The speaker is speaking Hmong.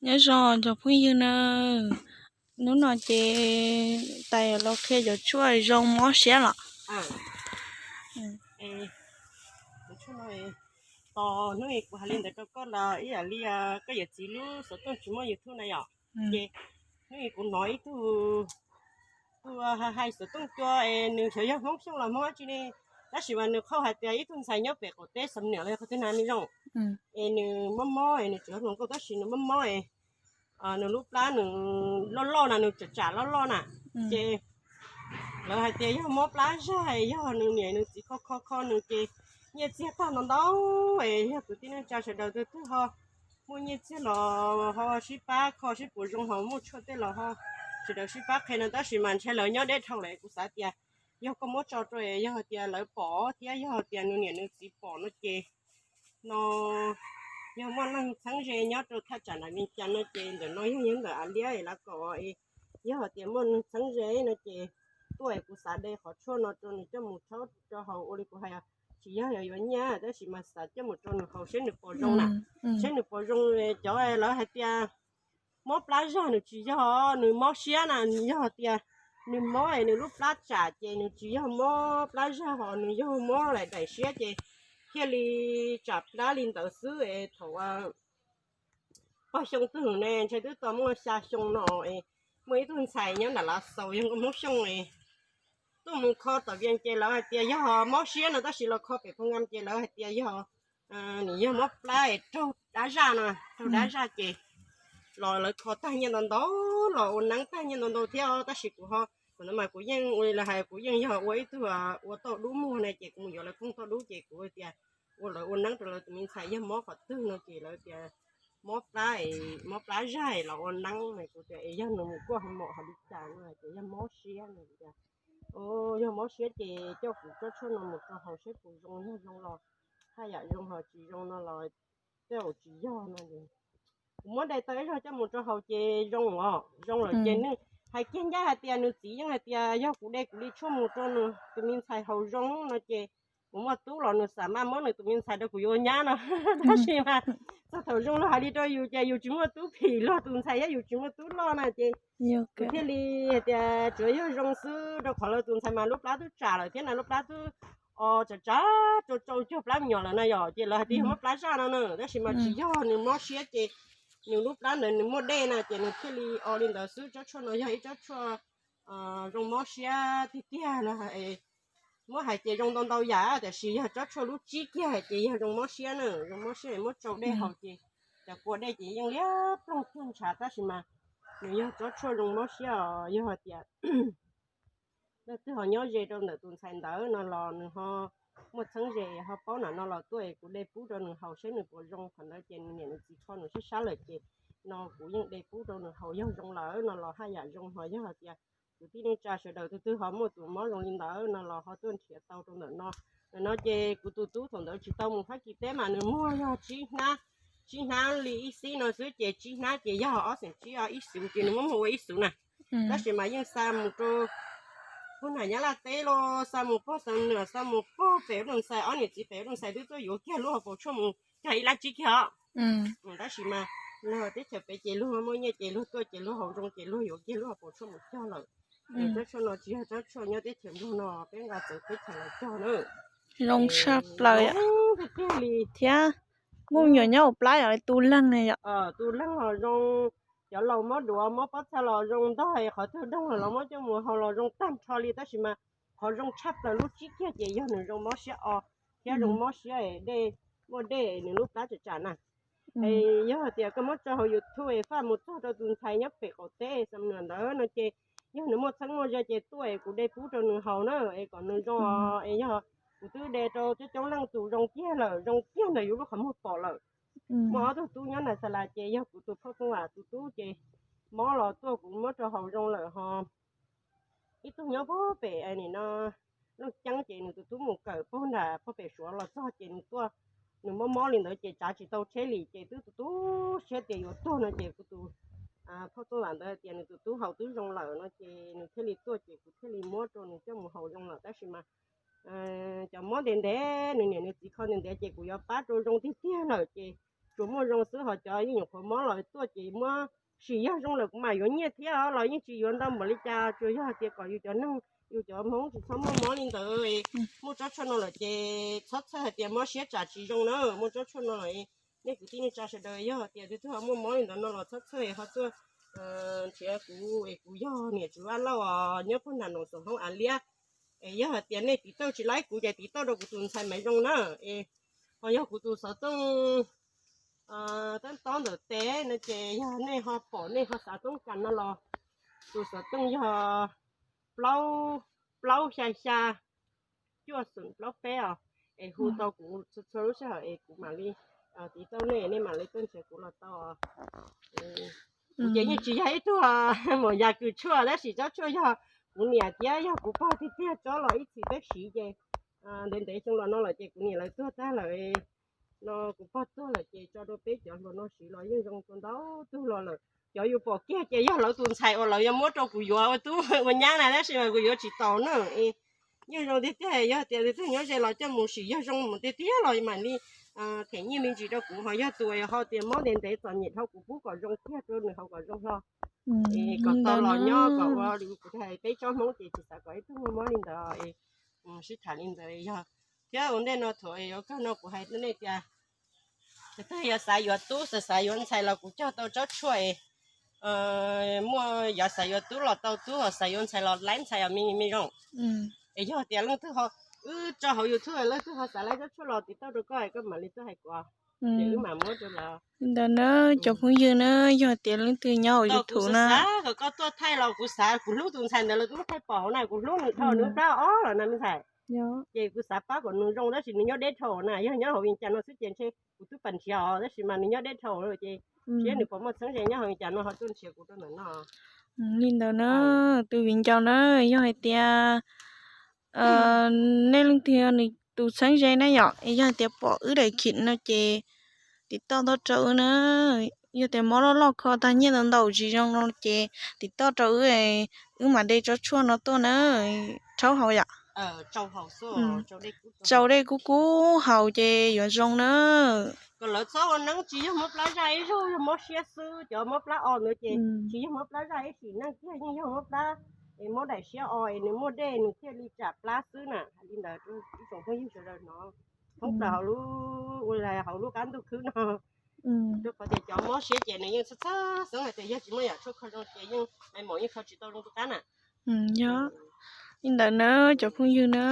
Nyob zoo cov phooj ywg na, hnub no ces tais los qhia cov tshuaj zoo mob siab los? Tos hnub kuv hais li ntawd rau koj los ib yam li koj yawm txiv lub xov tooj tsis muaj YouTube na yom. Ces hnub kuv hnov ib tug, tus hais xov tooj cua es nws xyov yog Hmoob Xyooj los Hmoob dab tsi ne, tab sis mas nws qhia hais tias ib tug ntxhais nyob pem qaum teb Xam Nuam los yog qhov twg na me zoo, es nws mob mob es nws tseem hluas nkauj tab sis nws mob mob es nws lub plab nws loj loj na, nws tsam tsam loj loj na. Ces lawv hais tias yog mob plab zaj, yog nws niam nws txiv kho kho kho nws ces nyiaj txiag tag ntau ntau es yog kwv tij neej tsa sawv daws twg twg ho muaj nyiaj txiag los ho sib pab kho sib puas zoo ho muaj tshuaj tej los ho sawv daws sib pab qhia no, tab sis mas ntshai lawv nyob deb dhau lawm. Kuv xav tias yog koj muab tso rau es yog tias lawv pom thiab yog tias nws niam nws txiv pom no ces no yog muaj neeg txheeb ze nyob rau thaj tsam nram Vias Cas no ces ntawm no yog nyob ntawm Av Liab es lawv kom es yog tias muaj neeg txheeb ze no ces tuaj es kuv xav de qhov tshuaj no rau nws coj mus rhaub rau haus ua li kuv hais. Tsis yog yuav nyiaj tab sis mas xav coj mus rau nws haus seb nws puas zoo na, seb nws puas zoo. Cov lawv hais tias mob plab zaj nws tsis yog, nws mob siab na, nws yog tias nws mob es nws lub plab tsam ces nws tsis yog mob plab zaj ho nws yog mob laim daim siab ces thiaj li tsam plab li ntawd xwb es thaum pog xyoo twg ne, ntshai twb tau muaj xya xyoo no es muaj ib tug ntxhais nyob nram Lav Xaus yog nkauj Hmoob Xyooj es tuaj mus kho tom Vias Cas ces lawv hais tias yog mob siab no tab sis los kho pem Phoo Ngam ces lawv hais tias yog nws yog mob plab es raug dab zaj no, raug dab zaj ces los lawv kho tag nyiaj ntau ntau los ua neeb tag nyiaj ntau ntau thiab tab sis kuv ho, kuv ntawd mas kuv yeej ua li lawv hais kuv yeej yog ua ib tug ua tauj dub muag na ces kuv mus yuav lawv koog tauj dub ces kuv tias ua lawv ua neeb rau lawv tus me ntxhais yog mob qhov twg no ces lawv tias mob plab, mob plab zaj los ua neeb na. Kuv tias es yog nws mus kuaj hauv mom hauv li cas no ces yog mob siab no tias yog mob siab ces coj kuv tsob tshuaj no mus rau haus seb puas zoo, yog zoo los haj yam zoo, ho tsis zoo no los tej zaum tsis yog no. Kuv muab de tau ib zaug coj mus rau haus ces zoo os, zoo lawm ces nws hais kiag ncaj hais tias nws txiv yeej hais tias yog kuv de kuv li tshuaj mus rau nws tus me ntxhais haus zoo no ces kuv muaj tub los nws xam maj muab nws tus me ntxhais rau kuv yuav ua nyab no. Tab sis mas txog thaum zoo los hais li rau yus ces yus tsis muaj tub phim luag tus ntxhais thiab yus tsis muaj tub loj na ces kuv thiaj li hais tias tsuav yog zoo xwb rau qhov lawv tus ntxhais mas lub plab twb tsam lawm thiab na, lub plab twb o tsav tsav tsau tsau cuag plab me nyuam lawm na yom, ces lawv hais tias yog mob plab zaj no na, tab sis mas tsis yog, nws mob siab ces nws lub plab ntawd nws muaj dej na ces nws thiaj li o li ntawd xwb. Tsob tshuaj no yog ib tsob tshuaj zoo mob siab tiag tiag na. Muab hais ces zoo ntau ntau yam tiam sis yog tsob tshuaj lub tsib kiag ces yog zoo mob siab na, zoo mob siab muab tsau dej haus ces cov kua dej ces yeej liab ploog cuag ntshav tab sis mas nws yog tsob tshuaj zoo mob siab os. Yog hais tias leej twg ho nyob ze rau ntawm tus ntxhais ntawd no los nws ho muaj txheeb ze ho paub nam no los tuaj es kuv de pub rau nws haus seb nws puas zoo. Qhov ntawd ces nws niam nws txiv kho nws sab sab lawm ces no kuv yeej de pub rau nws haus, yog zoo lawm no los haj yam zoo, ho yog hais tias kwv tij neej tsa sawv daws twg twg ho muaj tus mob zoo li ntawd no los ho tuaj nrhiav tau rau ntawm no. Ntawm no ces kuv tus tub thaum ntawd tsis tau mus Fab Kis teb mas nws muag yog tsib hnab, tsib hnab li ib xib no xwb ces tsib hnab ces yog ob xees tsib ib xus ces nws muab muag ua ib xus na. Tab sis mas yeej xa mus rau puag nram Nyab Laj teb los xa mus puag Xam Nuam, xa mus puag pem ub Loos Xais, ob niam txiv pem ub Loos Xais twb tuaj yuav kiag lub hauv paus tshuaj mus cog ib lab tsib kiag os. Tab sis mas luag teb chaws pem ces luag muaj nyiaj ces luag tuaj ces luag haus zoo ces luag yuav kiag lub hauv paus tshuaj mus cog lawm. Tsob tshuaj no tsis yog tsob tshuaj nyob teb chaws Nplog no, peb nqa txawv teb chaws los cog na. Zoo tshaj plaws tiag li thiab. Muaj me nyuam nyob hauv plab yom, tu leeg ne yom. Tu leeg los zoo, cov laus mob duav mob pob txha los zoo ntog, qhov twg doog los muab coj mus haus los zoo tag nrho li, tab sis mas qhov zoo tshaj plaws lub tsib kiag ces yog nws zoo mob siab o thiab zoo mob siab es dej, muaj dej nws lub plab tsam tsam na. Es yog hais tias koj muab tso hauv YouTube es faj mus txog rau tus ntxhais nyob pem qaum teb Xam Nuam ntawd no ces yog nws muaj txheeb muaj ze ces tuaj es kuv de pub rau nws haus na es kom nws zoo. Es yog kuv twb de rau coob coob leej tus zoo kiag lawm, zoo kiag ntawm yus lub qhov muag pom lawm. Muaj ob tug tub nyob Nas Xas Las ces yog kuv tus phauj Txooj Vam tus tub ces mob los tuaj kuv muab rau haus zoo lawm ho. Ib tug nyob puag pem nim no Looj Ceeb ces nws tus tub mus kawm puag nram puag pem Suav los txog ces nws tuaj, nws mob mob li ntawd ces tsav tsis tau tsheb li ces twb tu tu siab tias yuav tuag no ces kuv tus phauj Txooj Vam ntawd tias nws tus tub haus twb zoo lawm no ces nws thiaj li tuaj ces kuv thiaj li muab rau nws coj mus haus zoo lawm. Tab sis mas cov mob ntev ntev nws niam nws txiv kho ntev ntev ces kuv yuav pab rau zoo tiag tiag lawm ces tsuas muaj zoo xwb, ho cov yeej nyuam qhuav mob los tuaj ces muab sim yog zoo lawm kuv mam yuav nyiaj thiab los yeej tsis yuav ntau npaum li cas, tsuas yog hais tias kom yus cov neeg, yus cov Hmoob tsis txhob muaj mob li ntawd, muaj tsob tshuaj no lawm ces txhob txhawj hais tias mob siab tsam tsis zoo na, muaj tsob tshuaj no lawm, nej kwv tij neej tsa sawv daws yog hais tias twg twg ho muaj mob li ntawd no los txhob txhawj ho tuaj nrhiav kuv es kuv yog niam tswv Vaj Lauj os, nyob puag nram Noom Xoom Hoob Av Liab. Es yog hais tias nej tiv tauj tsis laib kuv ces tiv tauj rau kuv tus ntxhais Maiv Zoo na. Es ho yog kuv tus xov tooj tab tob ntawm tes no ces yog nej ho pom nej ho xav toob kas no los tus xov tooj yog plaub, plaub xya xya cuaj xoom plaub peb os. Es hu tau kuv txhua txhua lub sij hawm es kuv mam li tiv tauj nej, nej mam li tuaj nrhiav kuv los tau. Kuv ces yeej tsis yog ib tug mus yas kws tshuaj tab sis tsob tshuaj yog kuv niam thiab yog kuv pog tiag tiag tsob los ib txhis peb siv ces ntev ntev xyoo los no lawm ces kuv niam lawv tuag tag lawm no kuv pog tuag lawm ces tso rau peb cov hluas no siv los yeej zoo tua ntau tug los lawm. Cov yus pom kiag ces yog lawv tus ntxhais uas lawv yuav muab rau kuv yuav ua tub ua nyab na tab sis mas kuv yuav tsis taus na. Yeej zoo tiag tiag, yog tias tus twg nyob ze los coj mus sim yog zoo mus tiag tiag los mam li them nyiaj me ntsis rau kuv, ho yog tus ho tias mob ntev ntev txom nyem dhau kuv pub kom zoo kiag rau nws haus kom zoo hlo, kom tau los nyob kom ua li kuv hais peb tsob Hmoob ces tsis xav kom ib tug muaj mob li ntawd. Sib tham li ntawd yog thiab ua ntej no thaum yuav kawg no kuv hais nej tias tus twg yog xav yuav tub xav xav yuav ntxhais los kuv cog tau tsob tshuaj es muaj yog xav yuav tub los tau tub, xav yuav ntxhais los laib ntxhais os me me zoo. Es yog tias leej twg ho, wb tso hauv YouTube leej twg ho xav laib tsob tshuaj los tiv tauj rau koj es koj mam li tuaj hais kuv, ces wb mam muab rau lawv. Li ntawd na cov phooj ywg na, yog tias leej twg nyob hauv YouTube na, kom koj tuaj thaij los kuv xav kuv hlub tus ntxhais ntawd los kuv muab thaij pom hauv na, kuv hlub nws dhau nws plab ob lawm na me ntxhais. Yog ces kuv xav pab kom nws zoo tab sis nws nyob deb dhau na, yog nyob hauv Vias Cas no xwb ces ntshe kuv twb pab nrhiav os tab sis mas nws nyob deb dhau lawm ces siab nws puas muaj txheeb ze nyob hauv Vias Cas no ho tuaj nrhiav kuv rau ntawm no. Li ntawd na, tus viv ncaus na, yog hais tias nej leej twg nws tus txheeb ze na yom, es yog hais tias pom wb daim khim no ces tiv tauj tuaj rau wb na. Yog tias mob loj loj kho tag nyiaj ntau ntau tsis zoo no ces tiv tauj rau wb, wb mam de tsob tshuaj no tuaj na, rhaub haus yom. Tsau dej kub kub haus ces yuav zoo na. Kom lawv txhob ua neeb tsis yog mob plab zaj ib zaug, yog mob siab xwb, cov mob plab o ntawd ces tsis yog mob plab zaj ib sim neej kiag, yeej yog mob plab es mob daim siab o es nws muaj dej nws thiaj li tsam plab xwb na. Hais li ntawd ib tsoom phooj ywg sawv daws hnov thoob plaws hauv lub, ua hauv lub qab ntuj khwb no, rau qhov tias cov mob siab ces nws yeej txhawj txhawj xeeb hais tias yog tsis muaj yam tshuaj kho zoo ces yeej me mom yeej kho tsis tau zoo rau qab na. Yog li ntawd na cov phooj ywg na.